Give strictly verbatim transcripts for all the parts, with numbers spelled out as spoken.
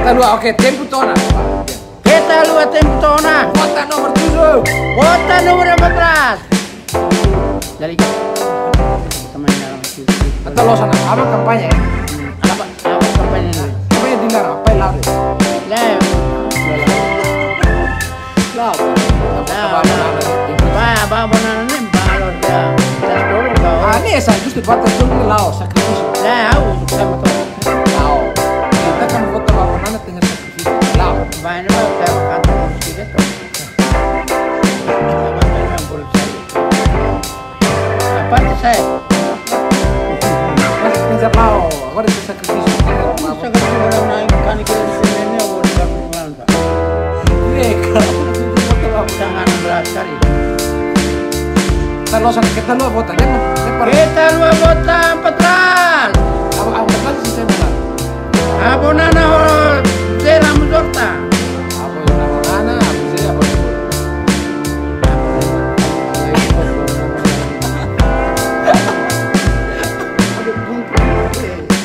Keta haluha, oke, tempu to'o ona. Keta haluha, tempu to'o ona. Vota nomor tujuh. Vota nomor empat belas. Dari. Teman dalam itu. Atau lo sana, apa kampanye? Apa, apa kampanye? Kampanye di mana? Apa lari? Lem. La'o. La'o. Ba, ba, banana ne'e ba, la'o, ya. Tas dulu, la'o. Ah, ne'e sa, justru ba, tas dulu, la'o, sakrifísiu. La'o, sama tu. La'o. Ita kan vota ba banana tenke sakrifísiu. La'o. Ba, ne'e ba, sa, kanta, musik itu. Apa tu, sa? Mas, pensa la'o, agora ita sakrifísiu. Sakrifísiu, orang naik, kan, ikan, ikan, ikan. Mereka. Tangan belas kali. Keta haluha, keta haluha vota, ya, no? Keta haluha vota, empat belas. Apa, apa, empat belas sih saya bilang? Apa nana ho José Ramos Horta? Apa nana, apa sih, apa?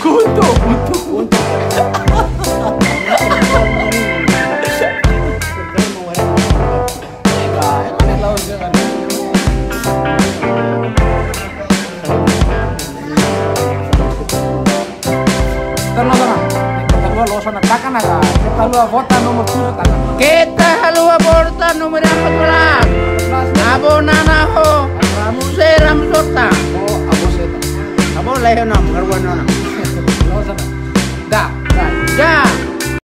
Kuntu, kuntu, kuntu. Terus, terus, terus, terus, terus, vota